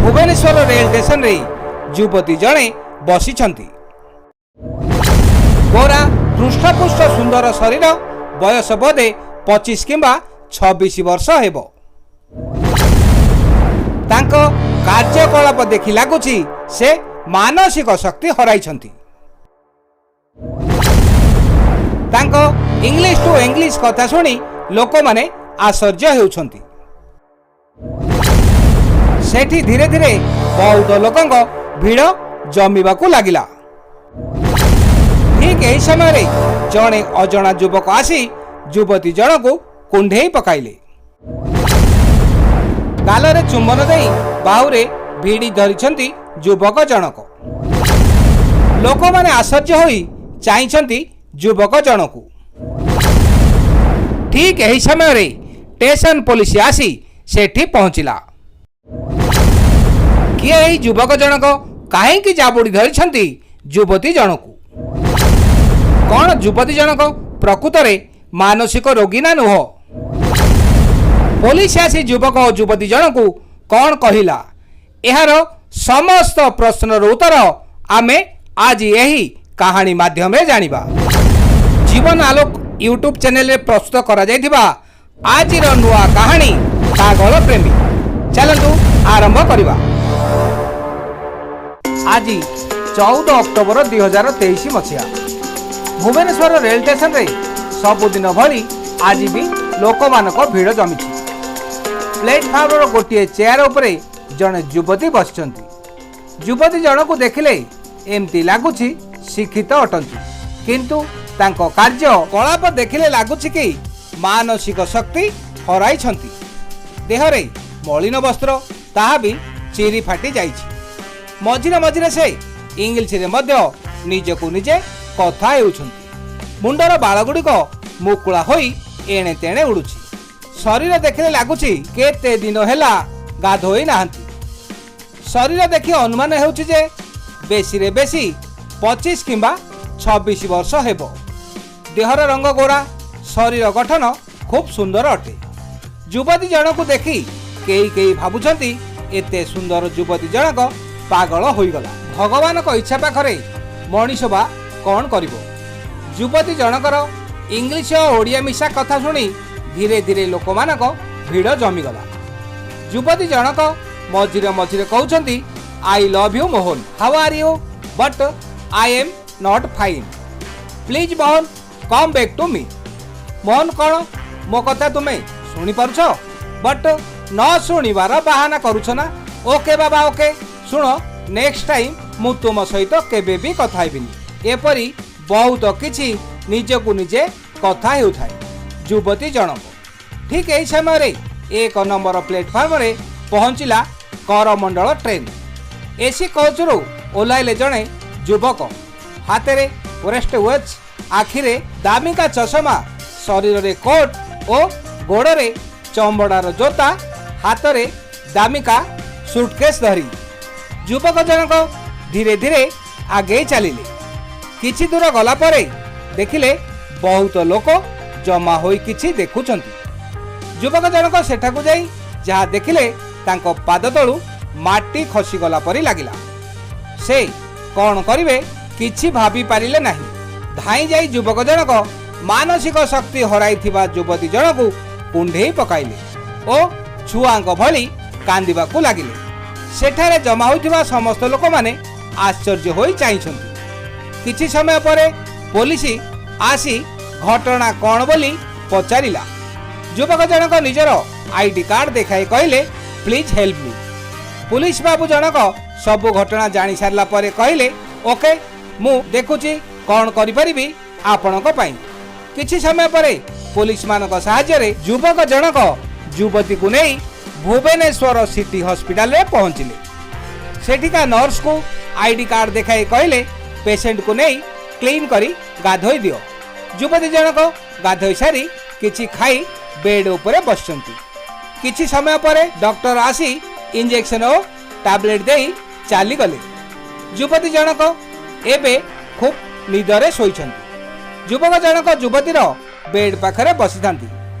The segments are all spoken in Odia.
ଭୁବନେଶ୍ୱର ରେଳ ଷ୍ଟେସନରେ ଯୁବତୀ ଜଣେ ବସିଛନ୍ତି। ଗୋରା, ହୃଷ୍ଟପୁଷ୍ଟ, ସୁନ୍ଦର ଶରୀର। ବୟସ ବୋଧେ 25 କିମ୍ବା 26 ବର୍ଷ ହେବ। ତାଙ୍କ କାର୍ଯ୍ୟକଳାପ ଦେଖି ଲାଗୁଛି ସେ ମାନସିକ ଶକ୍ତି ହରାଇଛନ୍ତି। ତାଙ୍କ ଇଂଲିଶ ଟୁ ଇଂଲିଶ କଥା ଶୁଣି ଲୋକମାନେ ଆଶ୍ଚର୍ଯ୍ୟ ହେଉଛନ୍ତି। ସେଠି ଧୀରେ ଧୀରେ ବହୁତ ଲୋକଙ୍କ ଭିଡ଼ ଜମିବାକୁ ଲାଗିଲା। ଠିକ୍ ଏହି ସମୟରେ ଜଣେ ଅଜଣା ଯୁବକ ଆସି ଯୁବତୀ ଜଣକୁ କୁଣ୍ଢେଇ ପକାଇଲେ। ଗାଲରେ ଚୁମ୍ବନ ଦେଇ ବାହୁରେ ଭିଡ଼ି ଧରିଛନ୍ତି ଯୁବକ ଜଣକ। ଲୋକମାନେ ଆଶ୍ଚର୍ଯ୍ୟ ହୋଇ ଚାହିଁଛନ୍ତି ଯୁବକ ଜଣକୁ। ଠିକ୍ ଏହି ସମୟରେ ଷ୍ଟେସନ ପୋଲିସ ଆସି ସେଠି ପହଞ୍ଚିଲା। କିଏ ଏହି ଯୁବକ ଜଣକ? କାହିଁକି ଜାବୁଡ଼ି ଧରିଛନ୍ତି ଯୁବତୀ ଜଣକୁ? କ'ଣ ଯୁବତୀ ଜଣକ ପ୍ରକୃତରେ ମାନସିକ ରୋଗୀ ନା ନୁହଁ? ପୋଲିସ ଆସି ଯୁବକ ଓ ଯୁବତୀ ଜଣକୁ କ'ଣ କହିଲା? ଏହାର ସମସ୍ତ ପ୍ରଶ୍ନର ଉତ୍ତର ଆମେ ଆଜି ଏହି କାହାଣୀ ମାଧ୍ୟମରେ ଜାଣିବା। ଜୀବନ ଆଲୋକ ୟୁଟ୍ୟୁବ୍ ଚ୍ୟାନେଲରେ ପ୍ରସ୍ତୁତ କରାଯାଇଥିବା ଆଜିର ନୂଆ କାହାଣୀ ପାଗଳ ପ୍ରେମୀ। ଚାଲନ୍ତୁ ଆରମ୍ଭ କରିବା। ଆଜି 14 ଅକ୍ଟୋବର 2023 ମସିହା। ଭୁବନେଶ୍ୱର ରେଳ ଷ୍ଟେସନରେ ସବୁଦିନ ଭଳି ଆଜି ବି ଲୋକମାନଙ୍କ ଭିଡ଼ ଜମିଛି। ପ୍ଲାଟଫର୍ମର ଗୋଟିଏ ଚେୟାର ଉପରେ ଜଣେ ଯୁବତୀ ବସିଛନ୍ତି। ଯୁବତୀ ଜଣକୁ ଦେଖିଲେ ଏମିତି ଲାଗୁଛି ଶିକ୍ଷିତ ଅଟନ୍ତି, କିନ୍ତୁ ତାଙ୍କ କାର୍ଯ୍ୟ କଳାପ ଦେଖିଲେ ଲାଗୁଛି କି ମାନସିକ ଶକ୍ତି ହରାଇଛନ୍ତି। ଦେହରେ ମଳିନ ବସ୍ତ୍ର, ତାହା ବି ଚିରି ଫାଟି ଯାଇଛି। ମଝିରେ ମଝିରେ ସେ ଇଂଲିଶରେ ମଧ୍ୟ ନିଜକୁ ନିଜେ କଥା ହେଉଛନ୍ତି। ମୁଣ୍ଡର ବାଳଗୁଡ଼ିକ ମୁକୁଳା ହୋଇ ଏଣେ ତେଣେ ଉଡୁଛି। ଶରୀର ଦେଖିଲେ ଲାଗୁଛି କେତେ ଦିନ ହେଲା ଗାଧୋଇ ନାହାନ୍ତି। ଶରୀର ଦେଖି ଅନୁମାନ ହେଉଛି ଯେ ବେଶୀରେ ବେଶୀ 25 କିମ୍ବା 26 ବର୍ଷ ହେବ। ଦେହର ରଙ୍ଗ ଗୋରା, ଶରୀର ଗଠନ ଖୁବ୍ ସୁନ୍ଦର ଅଟେ। ଯୁବତୀ ଜଣକୁ ଦେଖି କେହି କେହି ଭାବୁଛନ୍ତି, ଏତେ ସୁନ୍ଦର ଯୁବତୀ ଜଣକ ପାଗଳ ହୋଇଗଲା। ଭଗବାନଙ୍କ ଇଚ୍ଛା ପାଖରେ ମଣିଷ ବା କ'ଣ କରିବ? ଯୁବତୀ ଜଣକର ଇଂଲିଶ ଓ ଓଡ଼ିଆ ମିଶା କଥା ଶୁଣି ଧୀରେ ଧୀରେ ଲୋକମାନଙ୍କ ଭିଡ଼ ଜମିଗଲା। ଯୁବତୀ ଜଣକ ମଝିରେ ମଝିରେ କହୁଛନ୍ତି, "I love you Mohan. How are you? But I am not fine. Please Mohan, come back to me." Mohan, କ'ଣ ମୋ କଥା ତୁମେ ଶୁଣିପାରୁଛ? ବଟ୍ ନ ଶୁଣିବାର ବାହାନା କରୁଛ ନା? ଓକେ ବାବା, ଓକେ। ଶୁଣ, ନେକ୍ସଟ ଟାଇମ୍ ମୁଁ ତୁମ ସହିତ କେବେ ବି କଥା ହେବିନି। ଏପରି ବହୁତ କିଛି ନିଜକୁ ନିଜେ କଥା ହେଉଥାଏ ଯୁବତୀ ଜଣକ। ଠିକ୍ ଏହି ସମୟରେ 1 ନମ୍ବର ପ୍ଲାଟଫର୍ମରେ ପହଞ୍ଚିଲା କରମଣ୍ଡଳ ଟ୍ରେନ୍। ଏସି କୋଚ୍ରୁ ଓହ୍ଲାଇଲେ ଜଣେ ଯୁବକ। ହାତରେ ରେଷ୍ଟ ୱାଚ୍, ଆଖିରେ ଦାମିକା ଚଷମା, ଶରୀରରେ କୋଟ୍ ଓ ଗୋଡ଼ରେ ଚମଡ଼ାର ଜୋତା, ହାତରେ ଦାମିକା ସୁଟକେସ୍ ଧରି ଯୁବକ ଜଣକ ଧୀରେ ଧୀରେ ଆଗେଇ ଚାଲିଲେ। କିଛି ଦୂର ଗଲା ପରେ ଦେଖିଲେ ବହୁତ ଲୋକ ଜମା ହୋଇ କିଛି ଦେଖୁଛନ୍ତି। ଯୁବକ ଜଣକ ସେଠାକୁ ଯାଇ ଯାହା ଦେଖିଲେ, ତାଙ୍କ ପାଦ ତଳୁ ମାଟି ଖସିଗଲା ପରି ଲାଗିଲା। ସେ କ'ଣ କରିବେ କିଛି ଭାବି ପାରିଲେ ନାହିଁ। ଧାଇଁ ଯାଇ ଯୁବକ ଜଣକ ମାନସିକ ଶକ୍ତି ହରାଇଥିବା ଯୁବତୀ ଜଣକୁ କୁଣ୍ଢେଇ ପକାଇଲେ ଓ ଛୁଆଙ୍କ ଭଳି କାନ୍ଦିବାକୁ ଲାଗିଲେ। ସେଠାରେ ଜମା ହୋଇଥିବା ସମସ୍ତ ଲୋକମାନେ ଆଶ୍ଚର୍ଯ୍ୟ ହୋଇ ଚାହିଁଛନ୍ତି। କିଛି ସମୟ ପରେ ପୋଲିସ ଆସି ଘଟଣା କ'ଣ ବୋଲି ପଚାରିଲା। ଯୁବକ ଜଣକ ନିଜର ଆଇଡି କାର୍ଡ ଦେଖାଇ କହିଲେ, "Please help me." Police ବାବୁ ଜଣକ ସବୁ ଘଟଣା ଜାଣି ସାରିଲା ପରେ କହିଲେ, "ଓକେ, ମୁଁ ଦେଖୁଛି କ'ଣ କରିପାରିବି ଆପଣଙ୍କ ପାଇଁ।" କିଛି ସମୟ ପରେ ପୋଲିସମାନଙ୍କ ସାହାଯ୍ୟରେ ଯୁବକ ଜଣକ ଯୁବତୀକୁ ନେଇ ଭୁବନେଶ୍ୱର ସିଟି ହସ୍ପିଟାଲରେ ପହଞ୍ଚିଲେ। ସେଠିକା ନର୍ସକୁ ଆଇଡି କାର୍ଡ ଦେଖାଇ କହିଲେ, "ପେସେଣ୍ଟକୁ ନେଇ କ୍ଲିନ୍ କରି ଗାଧୋଇ ଦିଅ।" ଯୁବତୀ ଜଣକ ଗାଧୋଇ ସାରି କିଛି ଖାଇ ବେଡ୍ ଉପରେ ବସିଛନ୍ତି। କିଛି ସମୟ ପରେ ଡକ୍ଟର ଆସି ଇଞ୍ଜେକ୍ସନ ଓ ଟାବଲେଟ୍ ଦେଇ ଚାଲିଗଲେ। ଯୁବତୀ ଜଣକ ଏବେ ଖୁବ୍ ନିଦରେ ଶୋଇଛନ୍ତି। ଯୁବକ ଜଣକ ଯୁବତୀର ବେଡ୍ ପାଖରେ ବସିଥାନ୍ତି।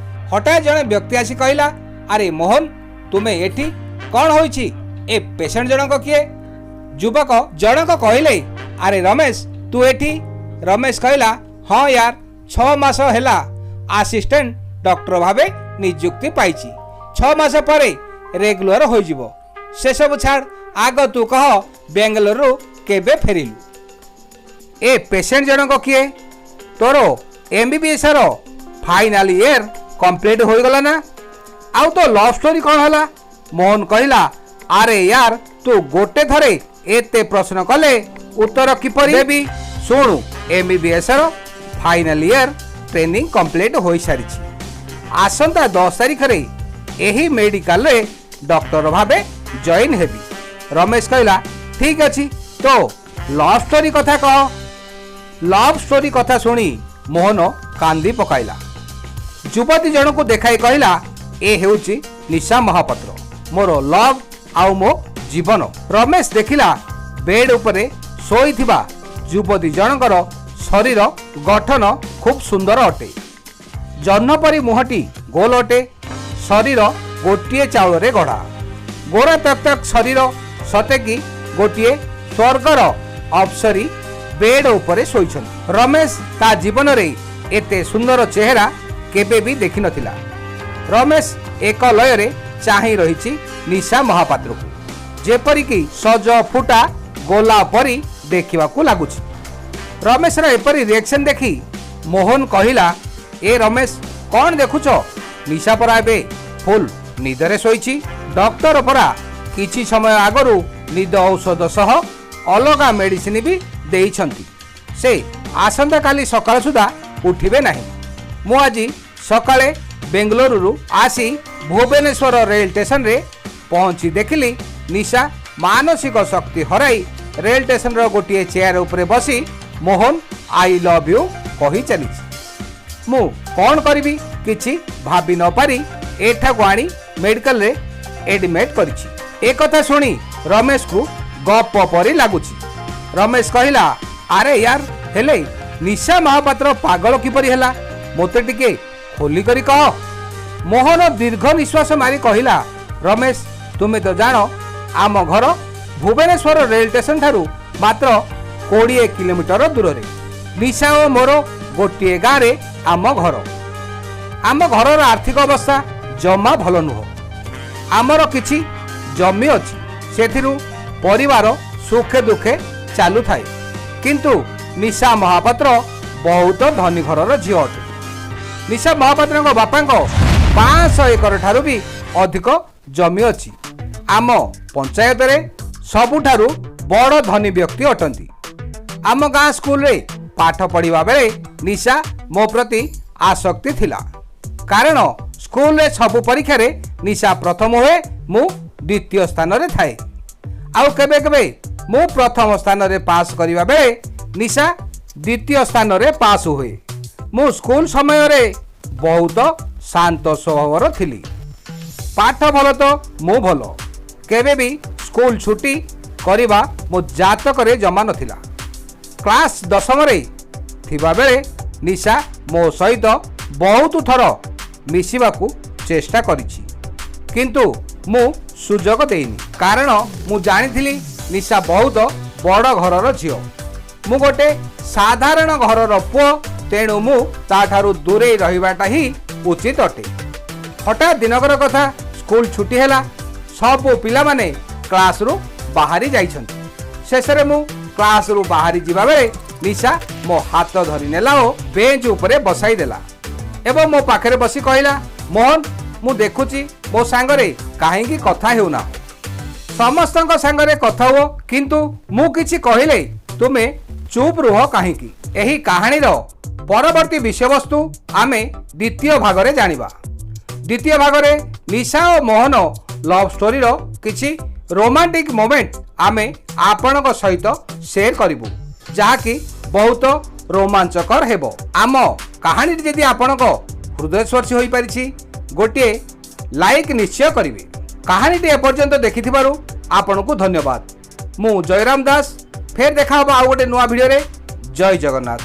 ହଠାତ୍ ଜଣେ ବ୍ୟକ୍ତି ଆସି କହିଲା, "ଆରେ ମୋହନ, ତୁମେ ଏଠି? କ'ଣ ହୋଇଛି?" ଏ ପେସେଣ୍ଟ ଜଣକ କିଏ? ଯୁବକ ଜଣକ କହିଲେ, ଆରେ ରମେଶ, ତୁ ଏଠି? ରମେଶ କହିଲା, ହଁ ୟାର, 6 ମାସ ହେଲା ଆସିଷ୍ଟାଣ୍ଟ ଡକ୍ଟର ଭାବେ ନିଯୁକ୍ତି ପାଇଛି। 6 ମାସ ପରେ ରେଗୁଲାର ହୋଇଯିବ। ସେସବୁ ଛାଡ଼, ଆଗ ତୁ କହ, ବେଙ୍ଗାଲୋରରୁ କେବେ ଫେରିଲୁ? ଏ ପେସେଣ୍ଟ ଜଣକ କିଏ? ତୋର ଏମବିବିଏସ୍ର ଫାଇନାଲ ଇୟର କମ୍ପ୍ଲିଟ୍ ହୋଇଗଲା ନା? ଆଉ ତୋ ଲଭ୍ ଷ୍ଟୋରି କ'ଣ ହେଲା? ମୋହନ କହିଲା, ଆରେ ୟାର, ତୁ ଗୋଟେ ଥରେ ଏତେ ପ୍ରଶ୍ନ କଲେ ଉତ୍ତର କିପରି ଦେବି? ଶୁଣୁ, ଏମବିବିଏସ୍ର ଫାଇନାଲ ଇୟର ଟ୍ରେନିଂ କମ୍ପ୍ଲିଟ୍ ହୋଇସାରିଛି। ଆସନ୍ତା 10 ତାରିଖରେ ଏହି ମେଡ଼ିକାଲରେ ଡକ୍ଟର ଭାବେ ଜଏନ୍ ହେବି। ରମେଶ କହିଲା, ଠିକ୍ ଅଛି, ତୋ ଲଭ୍ ଷ୍ଟୋରି କଥା କହ। ଲଭ୍ ଷ୍ଟୋରି କଥା ଶୁଣି ମୋହନ କାନ୍ଦି ପକାଇଲା। ଯୁବତୀ ଜଣକୁ ଦେଖାଇ କହିଲା, ଏ ହେଉଛି ନିଶା ମହାପାତ୍ର, ମୋର ଲଭ୍ ଆଉ ମୋ ଜୀବନ। ରମେଶ ଦେଖିଲା, ବେଡ୍ ଉପରେ ଶୋଇଥିବା ଯୁବତୀ ଜଣଙ୍କର ଶରୀର ଗଠନ ଖୁବ୍ ସୁନ୍ଦର ଅଟେ। ଜହ୍ନ ପରି ମୁହଁଟି ଗୋଲ ଅଟେ। ଶରୀର ଗୋଟିଏ ଚାଉଳରେ ଗଢ଼ା। ଗୋରା ତକ୍ ତକ୍ ଶରୀର, ସତେକି ଗୋଟିଏ ସ୍ୱର୍ଗର ଅପ୍ସରୀ ବେଡ୍ ଉପରେ ଶୋଇଛନ୍ତି। ରମେଶ ତା ଜୀବନରେ ଏତେ ସୁନ୍ଦର ଚେହେରା କେବେ ବି ଦେଖିନଥିଲା। ରମେଶ ଏକ ଲୟରେ ଚାହିଁ ରହିଛି ନିଶା ମହାପାତ୍ରକୁ, ଯେପରିକି ସଜ ଫୁଟା ଗୋଲାପ ପରି ଦେଖିବାକୁ ଲାଗୁଛି। ରମେଶର ଏପରି ରିଆକ୍ସନ୍ ଦେଖି ମୋହନ କହିଲା, ଏ ରମେଶ, କ'ଣ ଦେଖୁଛ? ନିଶା ପରା ଏବେ ଫୁଲ୍ ନିଦରେ ଶୋଇଛି। ଡକ୍ଟର ପରା କିଛି ସମୟ ଆଗରୁ ନିଦ ଔଷଧ ସହ ଅଲଗା ମେଡିସିନ ବି ଦେଇଛନ୍ତି। ସେ ଆସନ୍ତାକାଲି ସକାଳ ସୁଦ୍ଧା ଉଠିବେ ନାହିଁ। ମୁଁ ଆଜି ସକାଳେ ବେଙ୍ଗଲୁରୁରୁ ଆସି ଭୁବନେଶ୍ୱର ରେଳ ଷ୍ଟେସନରେ ପହଞ୍ଚି ଦେଖିଲି, ନିଶା ମାନସିକ ଶକ୍ତି ହରାଇ ରେଳ ଷ୍ଟେସନର ଗୋଟିଏ ଚେୟାର ଉପରେ ବସି "ମୋହନ, I love you" କହି ଚାଲିଛି। ମୁଁ କ'ଣ କରିବି କିଛି ଭାବି ନପାରି ଏଠାକୁ ଆଣି ମେଡ଼ିକାଲରେ ଏଡମିଟ୍ କରିଛି। ଏକଥା ଶୁଣି ରମେଶକୁ ଗପ ପରି ଲାଗୁଛି। ରମେଶ କହିଲା, ଆରେ ୟାର, ହେଲେ ନିଶା ମହାପାତ୍ର ପାଗଳ କିପରି ହେଲା, ମୋତେ ଟିକେ ଖୋଲି କରି କହ। ମୋହନ ଦୀର୍ଘ ନିଶ୍ୱାସ ମାରି କହିଲା, ରମେଶ, ତୁମେ ତ ଜାଣ, ଆମ ଘର ଭୁବନେଶ୍ୱର ରେଳ ଷ୍ଟେସନ ଠାରୁ ମାତ୍ର 20 କିଲୋମିଟର ଦୂରରେ। ନିଶା ଓ ମୋର ଗୋଟିଏ ଗାଁରେ ଆମ ଘର। ଆମ ଘରର ଆର୍ଥିକ ଅବସ୍ଥା ଜମା ଭଲ ନୁହଁ। ଆମର କିଛି ଜମି ଅଛି, ସେଥିରୁ ପରିବାର ସୁଖେ ଦୁଃଖେ ଚାଲୁଥାଏ। କିନ୍ତୁ ନିଶା ମହାପାତ୍ର ବହୁତ ଧନୀ ଘରର ଝିଅ ଅଟେ। ନିଶା ମହାପାତ୍ରଙ୍କ ବାପାଙ୍କ 500 ଏକର ଠାରୁ ବି ଅଧିକ ଜମି ଅଛି। ଆମ ପଞ୍ଚାୟତରେ ସବୁଠାରୁ ବଡ଼ ଧନୀ ବ୍ୟକ୍ତି ଅଟନ୍ତି। ଆମ ଗାଁ ସ୍କୁଲରେ ପାଠ ପଢ଼ିବା ବେଳେ ନିଶା ମୋ ପ୍ରତି ଆସକ୍ତି ଥିଲା, କାରଣ ସ୍କୁଲରେ ସବୁ ପରୀକ୍ଷାରେ ନିଶା ପ୍ରଥମ ହୁଏ, ମୁଁ ଦ୍ୱିତୀୟ ସ୍ଥାନରେ ଥାଏ। ଆଉ କେବେ କେବେ ମୁଁ ପ୍ରଥମ ସ୍ଥାନରେ ପାସ୍ କରିବା ବେଳେ ନିଶା ଦ୍ୱିତୀୟ ସ୍ଥାନରେ ପାସ୍ ହୁଏ। ମୁଁ ସ୍କୁଲ ସମୟରେ ବହୁତ ଶାନ୍ତ ସ୍ୱଭାବର ଥିଲି। ପାଠ ଭଲ ତ ମୁଁ ଭଲ। କେବେ ବି ସ୍କୁଲ ଛୁଟି କରିବା ମୋ ଜାତକରେ ଜମା ନଥିଲା। କ୍ଲାସ୍ 10ମରେ ଥିବାବେଳେ ନିଶା ମୋ ସହିତ ବହୁତ ଥର ମିଶିବାକୁ ଚେଷ୍ଟା କରିଛି, କିନ୍ତୁ ମୁଁ ସୁଯୋଗ ଦେଇନି, କାରଣ ମୁଁ ଜାଣିଥିଲି ନିଶା ବହୁତ ବଡ଼ ଘରର ଝିଅ, ମୁଁ ଗୋଟେ ସାଧାରଣ ଘରର ପୁଅ। ତେଣୁ ମୁଁ ତାଠାରୁ ଦୂରେଇ ରହିବାଟା ହିଁ ଉଚିତ ଅଟେ। ହଠାତ୍ ଦିନକର କଥା, ସ୍କୁଲ ଛୁଟି ହେଲା। ସବୁ ପିଲାମାନେ କ୍ଲାସରୁ ବାହାରି ଯାଇଛନ୍ତି। ଶେଷରେ ମୁଁ କ୍ଲାସରୁ ବାହାରି ଯିବା ବେଳେ ନିଶା ମୋ ହାତ ଧରି ନେଲା ଓ ବେଞ୍ଚ ଉପରେ ବସାଇ ଦେଲା ଏବଂ ମୋ ପାଖରେ ବସି କହିଲା, ମୋହନ, ମୁଁ ଦେଖୁଛି ମୋ ସାଙ୍ଗରେ କାହିଁକି କଥା ହେଉନା। ସମସ୍ତଙ୍କ ସାଙ୍ଗରେ କଥା ହୁଅ, କିନ୍ତୁ ମୁଁ କିଛି କହିଲେ ତୁମେ ଚୁପ୍ ରୁହ କାହିଁକି? ଏହି କାହାଣୀର ପରବର୍ତ୍ତୀ ବିଷୟବସ୍ତୁ ଆମେ ଦ୍ୱିତୀୟ ଭାଗରେ ଜାଣିବା। ଦ୍ୱିତୀୟ ଭାଗରେ ନିଶା ଓ ମୋହନ ଲଭ୍ ଷ୍ଟୋରିର କିଛି ରୋମାଣ୍ଟିକ୍ ମୋମେଣ୍ଟ ଆମେ ଆପଣଙ୍କ ସହିତ ସେୟାର କରିବୁ, ଯାହାକି ବହୁତ ରୋମାଞ୍ଚକର ହେବ। ଆମ କାହାଣୀଟି ଯଦି ଆପଣଙ୍କ ହୃଦୟସ୍ପର୍ଶୀ ହୋଇପାରିଛି, ଗୋଟିଏ ଲାଇକ୍ ନିଶ୍ଚୟ କରିବେ। କାହାଣୀଟି ଏପର୍ଯ୍ୟନ୍ତ ଦେଖିଥିବାରୁ ଆପଣଙ୍କୁ ଧନ୍ୟବାଦ। ମୁଁ ଜୟରାମ ଦାସ। ଫେର ଦେଖା ହେବ ଆଉ ଗୋଟେ ନୂଆ ଭିଡ଼ିଓରେ। ଜୟ ଜଗନ୍ନାଥ।